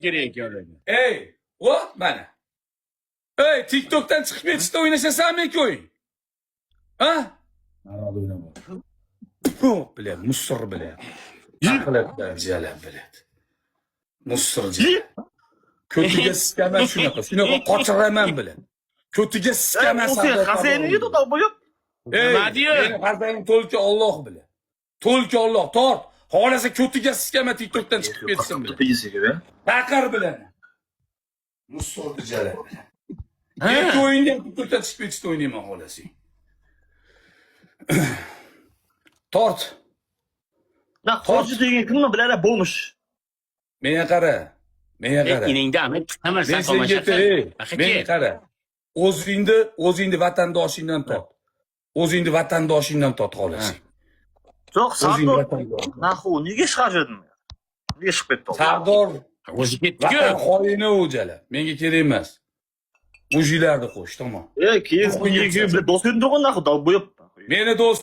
Kerak ekan ularga. Ey, вот mana. Ey, TikTokdan chiqib ketishda o'ynashasanmi ikki o'yin? Ha? Mana o'ynama. Puh, бля, мусор, бля. Aqlabdan jalab, блядь. Мусор jalab. Ko'tiga sikaman shunaqa, shunaqa qochiraman, бля. Ko'tiga sikaman. Ey, sen хозяин ing edi, долбоёб. Ey, Nima diyor? meni хозяин только Alloh, бля. Только Alloh, tort. Xohlasa ko'tiga sikaman, TikTokdan chiqib ketsin, бля. Baqir bilan. Мусор ni jalab. Erta o'yinda TikTokdan chiqib ketishda o'ynayman xohlasang. Tort. Na, xo'ji degan kimni biladi, bo'lmish. Menga qara. Menga qara. Iningdami? Men Sen senga tomoshasan. aytay, Aka. menga qara. O'zingni vatandoshingdan tort. O'zingni vatandoshingdan tort xohlasang. Yo'q, O'zingni Sardor. vatandoshing. Нахуй, nega chiqarib? Nega chiqib ketdi? Sardor O'zi ketdi-ku. vatan xoini u jala. Menga kerak emas. Мужик larni qo'sh, tamom. Ey, keyin do'st edi, нахуй, долбоёб. Meni do'st